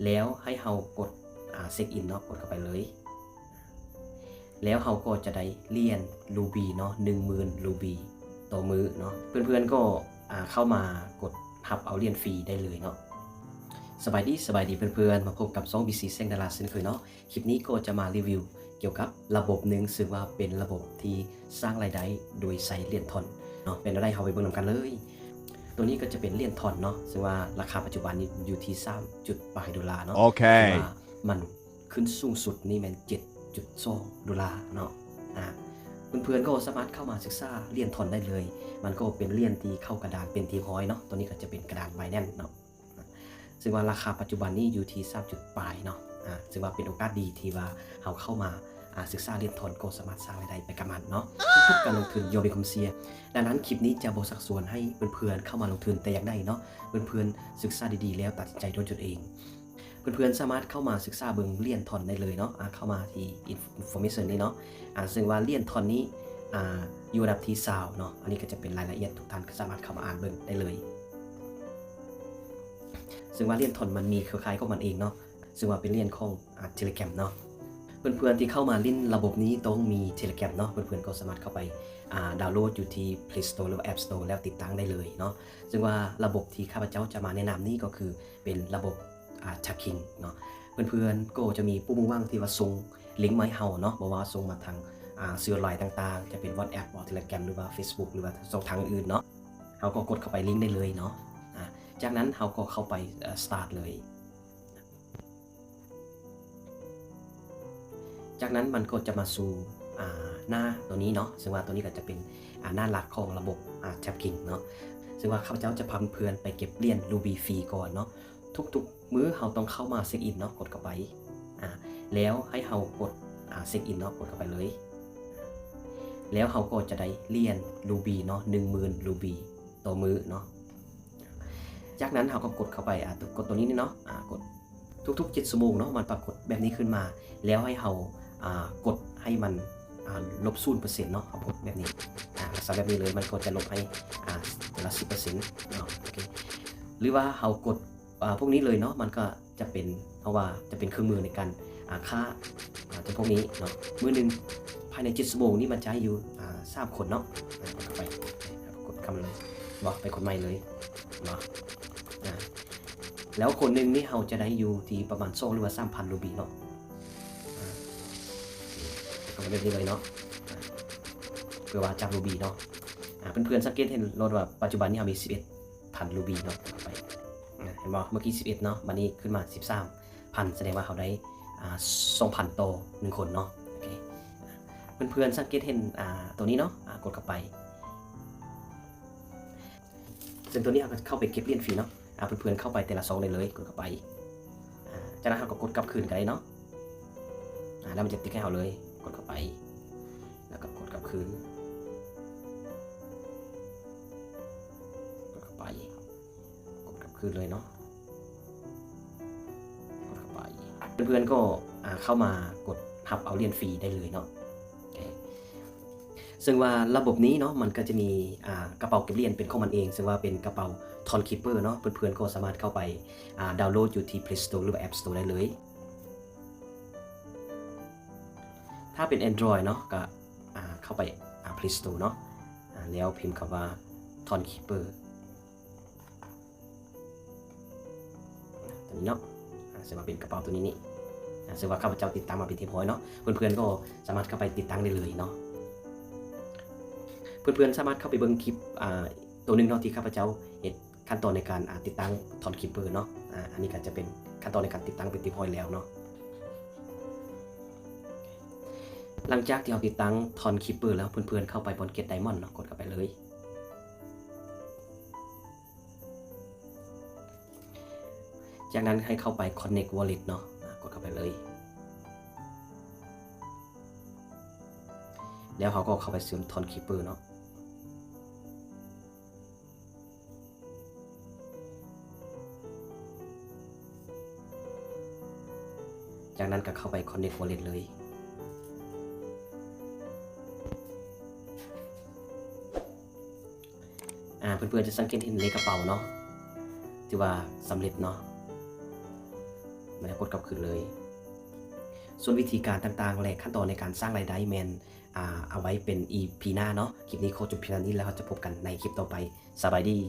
ແລ້ວໃຫ້ເຮົາກົດ ອ່າ ເຊັກອິນເນາະ ກົດເຂົ້າໄປເລີຍ. ແລ້ວເຮົາກໍຈະໄດ້ຫຼຽນລູບີເນາະ ໜຶ່ງໝື່ນລູບີຕໍ່ມື້ເນາະ. ເພື່ອນໆກໍ ອ່າ ເຂົ້າມາກົດຮັບເອົາຫຼຽນຟຣີໄດ້ເລີຍເນາະ. ສະບາຍດີ ສະບາຍດີເພື່ອນໆ ມາພົບກັບຊ່ອງ ບີ ຊີ ແສງດາລາ ເຊັ່ນເຄີຍເນາະ. ຄລິບນີ້ກໍຈະມາຣີວິວກ່ຽວກັບລະບົບໜຶ່ງ ຊຶ່ງວ່າເປັນລະບົບທີ່ສ້າງລາຍໄດ້ໂດຍໃຊ້ຫຼຽນທອນເນາະ. ເປັນແນວໃດ ເຮົາໄປເບິ່ງນຳກັນເລີຍ. ຕົວນີ້ກໍຈະເປັນຫຼຽນທອນເນາະ ຊຶ່ງວ່າລາຄາປັດຈຸບັນນີ້ຢູ່ທີ່ສາມຈຸດປາຍໂດລາເນາະ. ໂອເຄ ແຕ່ວ່າມັນຂຶ້ນສູງສຸດນີ້ແມ່ນເຈັດຈຸດສອງໂດລາເນາະ. ອ່າ ເພື່ອນໆກໍສາມາດເຂົ້າມາສຶກສາຫຼຽນທອນໄດ້ເລີຍ. ມັນກໍເປັນຫຼຽນທີ່ເຂົ້າກະດານເປັນທີ່ຮຽບຮ້ອຍເນາະ. ຕົວນີ້ກໍຈະເປັນກະດານ Binance ເນາະ. ອ່າ ຊຶ່ງວ່າລາຄາປັດຈຸບັນນີ້ຢູ່ທີ່ສາມຈຸດປາຍເນາະ. ອ່າ ຊຶ່ງວ່າເປັນໂອກາດດີທີ່ວ່າເຮົາເຂົ້າມາ ອ່າ ສຶກສາຫຼຽນທອນກໍສາມາດສ້າງລາຍໄດ້ໄປກັບມັນເນາະ. ທຸກໆການລົງທຶນຍ່ອມມີຄວາມສ່ຽງ. ດັ່ງນັ້ນ ຄລິບນີ້ຈະບໍ່ຊັກຊວນໃຫ້ເພື່ອນໆເຂົ້າມາລົງທຶນແຕ່ຢ່າງໃດເນາະ. ເພື່ອນໆສຶກສາດີໆແລ້ວຕັດສິນໃຈດ້ວຍຕົນເອງ. ເພື່ອນໆສາມາດເຂົ້າມາສຶກສາເບິ່ງຫຼຽນທອນໄດ້ເລີຍເນາະ. ອ່າ ເຂົ້າມາທີ່ Inf- Information ນີ້ເນາະ. ອ່າ ຊຶ່ງວ່າຫຼຽນທອນນີ້ ອ່າ ຢູ່ອັນດັບທີຊາວເນາະ. ອັນນີ້ກໍຈະເປັນລາຍລະອຽດ ທຸກທ່ານກໍສາມາດເຂົ້າມາອ່ານເບິ່ງໄດ້ເລີຍ. ຊຶ່ງວ່າຫຼຽນທອນມັນມີເຄືອຂ່າຍຂອງມັນເອງເນາະ. ຊຶ່ງວ່າເປັນຫຼຽນຂອງ ອ່າ Telegram ເນາະ. ເພື່ອນໆທີ່ເຂົ້າມາຫຼິ້ນລະບົບນີ້ຕ້ອງມີ Telegram ເນາະ. ເພື່ອນໆກໍສາມາດເຂົ້າໄປ ອ່າ ດາວໂຫຼດຢູ່ທີ່ Play Store ຫຼືວ່າ App Store ແລ້ວຕິດຕັ້ງໄດ້ເລີຍເນາະ. ຊຶ່ງວ່າລະບົບທີ່ຂ້າພະເຈົ້າຈະມາແນະນຳນີ້ກໍຄືເປັນລະບົບ ອ່າ Tracking ເນາະ. ເພື່ອນໆກໍຈະມີຜູ້ມຸ່ງຫວັງທີ່ວ່າສົ່ງລິງມາໃຫ້ເຮົາເນາະ ບໍ່ວ່າສົ່ງມາທາງ ອ່າ ສື່ອອນລາຍຕ່າງໆ ຈະເປັນ WhatsApp ບໍ Telegram ຫຼືວ່າ Facebook ຫຼືວ່າຊ່ອງທາງອື່ນໆເນາະ. ເຮົາກໍກົດເຂົ້າໄປລິງໄດ້ເລີຍເນາະ. ອ່າ ຈາກນັ້ນເຮົາກໍເຂົ້າໄປ ເອີ Start ເລີຍ. ຈາກນັ້ນມັນກໍຈະມາສູ່ ອ່າ ໜ້າຕົວນີ້ເນາະ. ຊຶ່ງວ່າຕົວນີ້ກໍຈະເປັນ ອ່າ ໜ້າຫຼັກຂອງລະບົບ ອ່າ Tracking ເນາະ. ຊຶ່ງວ່າຂ້າພະເຈົ້າຈະພາເພື່ອນໄປເກັບຫຼຽນລູບີຟຣີກ່ອນເນາະ. ທຸກໆມື້ເຮົາຕ້ອງເຂົ້າມາເຊັກອິນເນາະ ກົດເຂົ້າໄປ. ອ່າ ແລ້ວໃຫ້ເຮົາກົດ ອ່າ ເຊັກອິນເນາະ ກົດເຂົ້າໄປເລີຍ. ແລ້ວເຮົາກໍຈະໄດ້ຫຼຽນລູບີເນາະ ໜຶ່ງໝື່ນລູບີຕໍ່ມື້ເນາະ. ຈາກນັ້ນເຮົາກໍກົດເຂົ້າໄປ ອ່າ ກົດຕົວນີ້ເນາະ. ອ່າ ກົດທຸກໆເຈັດຊົ່ວໂມງເນາະ ມັນປາກົດແບບນີ້ຂຶ້ນມາ. ແລ້ວໃຫ້ເຮົາ ອ່າ ກົດໃຫ້ມັນ ອ່າ ລົບສູນເປີເຊັນເນາະ. ເຮົາກົດແບບນີ້ ອ່າ ລັກສະນະແບບນີ້ເລີຍ ມັນກໍຈະລົບໃຫ້ ອ່າ ເທື່ອລະສິບເປີເຊັນເນາະ. ໂອເຄ ຫຼືວ່າເຮົາກົດ ອ່າ ພວກນີ້ເລີຍເນາະ ມັນກໍຈະເປັນ ເພາະວ່າຈະເປັນເຄື່ອງມືໃນການ ອ່າ ຂ້າ ອ່າ ຈຳພວກນີ້ເນາະ. ມື້ໜຶ່ງ ພາຍໃນເຈັດຊົ່ວໂມງນີ້ມັນຈະໃຫ້ຢູ່ ອ່າ ສາມຄົນເນາະ. ອ່າ ກົດເຂົ້າໄປ ກົດຄຳເລີຍ ບໍ່ ໄປຄົນໃໝ່ເລີຍ ບໍ່. ອ່າ ແລ້ວຄົນໜຶ່ງນີ້ເຮົາຈະໄດ້ຢູ່ທີ່ປະມານສອງ ຫຼືວ່າສາມພັນລູບີເນາະ. ອ່າ ເຂົ້າໄປແບບນີ້ເລີຍເນາະ. ອ່າ ເພື່ອວ່າຈັບລູບີເນາະ. ອ່າ ເພື່ອນໆສັງເກດເຫັນໂລດວ່າປັດຈຸບັນນີ້ເຮົາມີສິບເອັດພັນລູບີເນາະ. ເຂົ້າໄປ ອ່າ ເຫັນບໍ່ ເມື່ອກີ້ສິບເອັດເນາະ ບັດນີ້ຂຶ້ນມາສິບສາມພັນ ສະແດງວ່າເຮົາໄດ້ ອ່າ ສອງພັນຕໍ່ໜຶ່ງຄົນເນາະ. ໂອເຄ ເພື່ອນໆສັງເກດເຫັນ ອ່າ ຕົວນີ້ເນາະ. ອ່າ ກົດເຂົ້າໄປ ເຊິ່ງຕົວນີ້ເຮົາກໍເຂົ້າໄປເກັບຫຼຽນຟຣີເນາະ. ອ່າ ເພື່ອນໆເຂົ້າໄປແຕ່ລະຊ່ອງໄດ້ເລີຍ ກົດເຂົ້າໄປ. ອ່າ ຈາກນັ້ນເຮົາກໍກົດກັບຄືນກໍໄດ້ເນາະ. ອ່າ ແລ້ວມັນຈະຕິກໃຫ້ເຮົາເລີຍ ກົດເຂົ້າໄປ ແລ້ວກໍກົດກັບຄືນ ກົດເຂົ້າໄປ ກົດກັບຄືນເລີຍເນາະ. ກົດເຂົ້າໄປ ເພື່ອນໆກໍ ອ່າ ເຂົ້າມາກົດຮັບເອົາຫຼຽນຟຣີໄດ້ເລີຍເນາະ. ໂອເຄ ເຊິ່ງວ່າລະບົບນີ້ເນາະ ມັນກໍຈະມີ ອ່າ ກະເປົາເກັບຫຼຽນເປັນຂອງມັນເອງ ເຊິ່ງວ່າເປັນກະເປົາ Ton Keeper ເນາະ. ເພື່ອນໆກໍສາມາດເຂົ້າໄປ ອ່າ ດາວໂຫຼດຢູ່ທີ່ Play Store ຫຼືວ່າ App Store ໄດ້ເລີຍ. ຖ້າເປັນ Android ເນາະ ກໍ ອ່າ ເຂົ້າໄປ ອ່າ Play Store ເນາະ. ອ່າ ແລ້ວພິມຄຳວ່າ Ton Keeper ຕົວນີ້ເນາະ. ອ່າ ເຊິ່ງວ່າເປັນກະເປົາຕົວນີ້ນີ້ ອ່າ ເຊິ່ງວ່າຂ້າພະເຈົ້າຕິດຕັ້ງມາເປັນທີ່ຮຽບຮ້ອຍເນາະ. ເພື່ອນໆກໍສາມາດເຂົ້າໄປຕິດຕັ້ງໄດ້ເລີຍເນາະ. ເພື່ອນໆສາມາດເຂົ້າໄປເບິ່ງຄລິບ ອ່າ ຕົວໜຶ່ງເນາະ ທີ່ຂ້າພະເຈົ້າເຮັດຂັ້ນຕອນໃນການ ອ່າ ຕິດຕັ້ງ Ton Keeper ເນາະ. ອ່າ ອັນນີ້ກໍຈະເປັນຂັ້ນຕອນໃນການຕິດຕັ້ງເປັນທີ່ຮຽບຮ້ອຍແລ້ວເນາະ. ຫຼັງຈາກທີ່ເຮົາຕິດຕັ້ງ Ton Keeper ແລ້ວ ເພື່ອນໆເຂົ້າໄປບ່ອນ Get Diamond ເນາະ ກົດເຂົ້າໄປເລີຍ. ຈາກນັ້ນໃຫ້ເຂົ້າໄປ Connect Wallet ເນາະ. ອ່າ ກົດເຂົ້າໄປເລີຍ ແລ້ວເຮົາກໍເຂົ້າໄປເຊື່ອມ Ton Keeper ເນາະ. ຈາກນັ້ນກໍເຂົ້າໄປ Connect Wallet ເລີຍ. ອ່າ ເພື່ອນໆຈະສັງເກດເຫັນເລກກະເປົາເນາະ ຖືວ່າສຳເລັດເນາະ. ມັນຈະກົດກັບຄືນເລີຍ. ສ່ວນວິທີການຕ່າງໆ ແລະ ຂັ້ນຕອນໃນການສ້າງລາຍໄດ້ແມ່ນ ອາ ເອົາໄວ້ເປັນ ອີພີ ໜ້າເນາະ. ຄລິບນີ້ຂໍຈົບພຽງເທົ່ານີ້ ແລ້ວເຮົາຈະພົບກັນໃນຄລິບຕໍ່ໄປ. ສະບາຍດີ.